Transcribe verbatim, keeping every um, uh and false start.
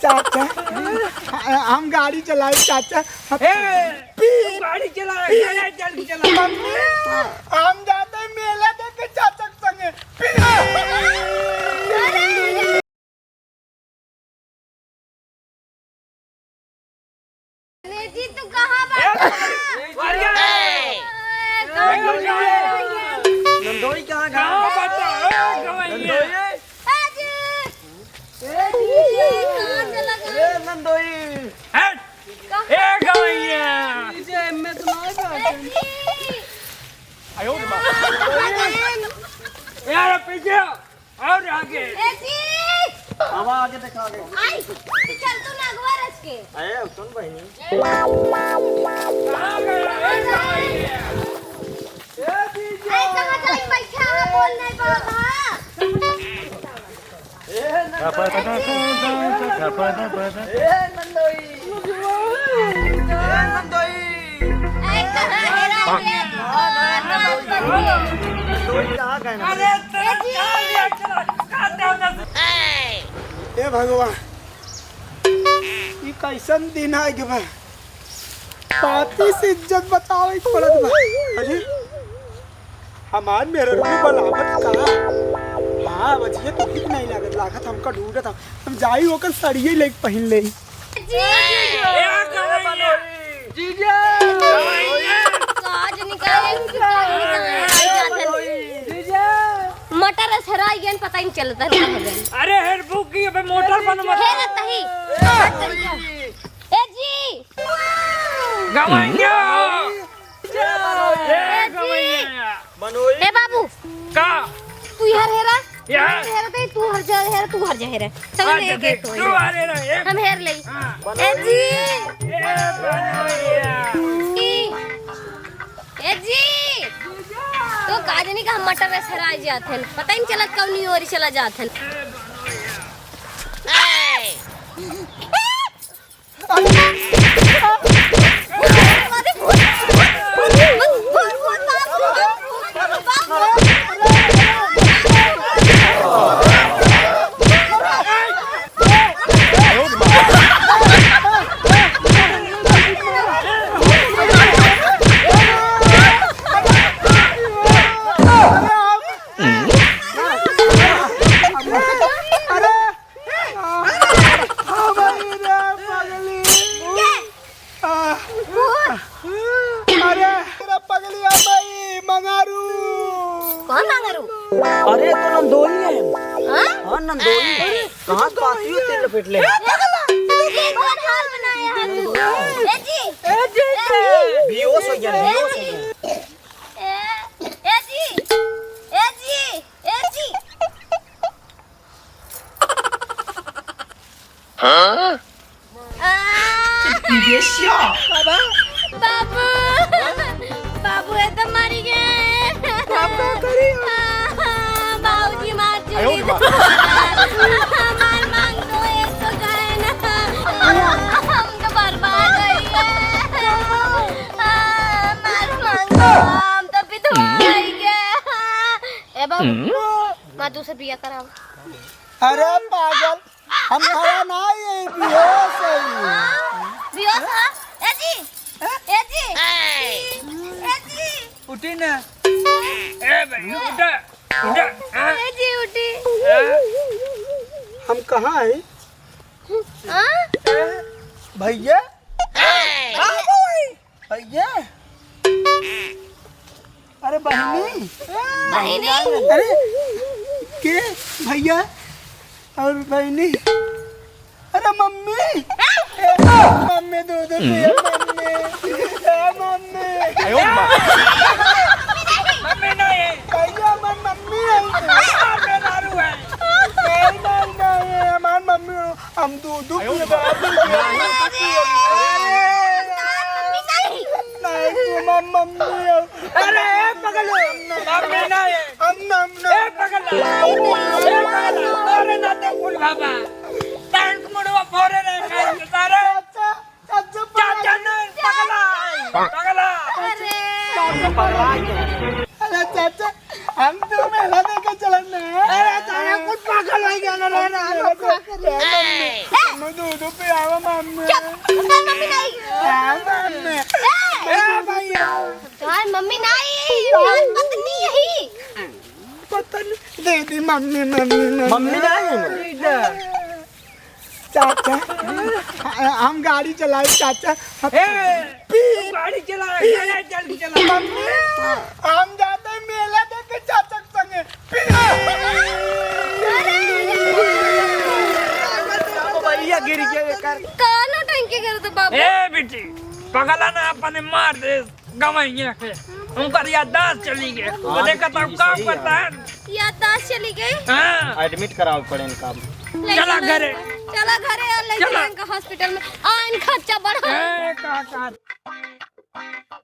चाचा, हम गाड़ी चलाई चाचा। ए, पी- तू गाड़ी चला, चला, जल्दी चला। मम्मी, हम जाते हैं मेला देखे चाचा के संगे। पी- अरे जी, तू कहाँ बाटा? ए, ए, कहाँ बाटा? नंदोई कहाँ, कहाँ? कहाँ बाटा? ए, गवैया। नंदोई। ए जी। ए जी, कहाँ चला गया? ए नंदोई। हट। कहाँ? ए गवैया। जी, जी, मैं तो नहीं बाटा। ए जी। आयो रे बाप। यार, पीछे। और आगे। ए जी! अब आगे देखा आगे। आई, चल तू ना अगवा रच के। अरे, सुन बहिनी। कहाँ गया? ए, कहाँ गया? ए, दीदी। आई, कहाँ जाई? बैठा है, बोल नहीं पाता। ए, नंदोई। ए, नंदोई। ए, नंदोई। ए, कहाँ हेरा गया? नंदोई कहाँ गए ना? अरे, तेरा ए जी। ए भगवान, ई कैसन दिन आ गए बा? पाती से इज्जत बतावे के पड़त बा। अरे, हमार मेहररुआ बलावत का? हाँ, बजिया तो ठीक नहीं लागत, लागत हमका ढूंढत हम। हम जाई ओकर सड़िये लेके पहिन लेई। जीजा। काज निकाले, काज निकाले, आई जात हन। जीजा। मटर असराई गन, पता ही नहीं चलता है, कहाँ गन। अरे, हेर बुक की, अबे मोटर बंद मत। हेर तही। ए जी। गवैया। ए, ए, जी। गवैया। मनोई। ए बाबू। का? तू इहर हेरा। इहर? हेरा ते तू हर जा, हेरा, तू हर जा, हेरा। सही अच्छा, में एक, एक तो तू हर हेरा, एक। हम हेर लेई। हाँ। ए जी। ए, बनोइया। ई। ए जी। तो का जानी का हम मटर में सराय जात हन। पता ही नहीं चलत कौनी ओरी चला जात हन। अरे, अरे, पगली। आ, अरे, अरे, पगली, आ भाई, मंगारू। कौन मंगारू? अरे, तो नंदोई है। हाँ? हाँ, नंदोई। कहाँ से बात हुई, तेल लपेट ले। ए, पगला, ये कौन हाल बनाया है तू? ए जी। ए जी। बेहोश हो गया, बेहोश हो गया। ए, ए जी। ए जी। ए जी। हाँ? आ। बाबा। बाबू। बाबू, ये तो मरी गए। बाबू, करी। आ, बाबूजी मार चुकी। आयो रे बाप। हमार मांग दो, एक तो गए ना। हम तो बर्बाद हो गए। आ, हमार मांग दो, हम तो विधवा हो गए। ए बाबू, हम्म? माँ, दूसरे बिया कराओ। अरे पागल, हम मरा ना, ये बेहोश है। बेहोश है? ए जी, ए जी, ए जी। उठी ना। ए भाई, उठा, उठा। ए जी, उठी। हम कहाँ है? हाँ? भैया? भैया? अरे बहिनी। बहिनी? अरे के भैया और बहिनी? अरे मम्मी। ए, मम्मी दूध पिए, मम्मी। ए, मम्मी। आयो माँ। मम्मी नहीं। भैया, हमार मम्मी है। हमार मेहरारू है। नहीं, नहीं, नहीं, हमार मम्मी हो। हम दूध दूध पिए, बाबू पिए। अरे, नहीं, तू मम-, मम्मी हो। अरे, ए पगलू, मम्मी ना है। हम नाम ना। ए पगला, ए पगला, अरे ना तो फूल बाबा। टैंक मुड़वा फोरे रे, सारे। चाचा, चाचा, चाचा नहीं, पगला है, पगला। अरे। चाचा पगला है। अरे चाचा, हम तो मेला देखे चलन ना। अरे साला कुछ पागल हो गया ना रे, ना, ना, ना, ना। ए, मम्मी, ए, मम्मी, दूध पियावा मम्मी। चुप, तोर मम्मी नहीं। हाँ, मम्मी। ए! ए, भैया। तोर मम्मी नहीं, तोर पत्नी यही। पत्नी। दे दी मम्मी, मम्मी, मम्मी। मम्मी नहीं है। चाचा, हम गाड़ी चलाई, चाचा। ए, पी। तू गाड़ी चला, चला, जल्दी चला। मम्मी, हम जाते हैं मेला देखे चाचा के संगे। पी। भैया गिर गया ये कर। कानो टंकी कर दो बाबू। ए बेटी, पगला ना अपने मार दे। गंवइया के उनकर याददाश्त चली गई। हाँ, तो देखा था, बिल्कुल का सही पता है। है। याददाश्त चली गई। हाँ। एडमिट करावे पड़े इनका। ले चला चलो। घरे। चला घरे और ले चला। चलो इनका हॉस्पिटल में। आ, इनका खर्चा बढ़ा। ए, का, का?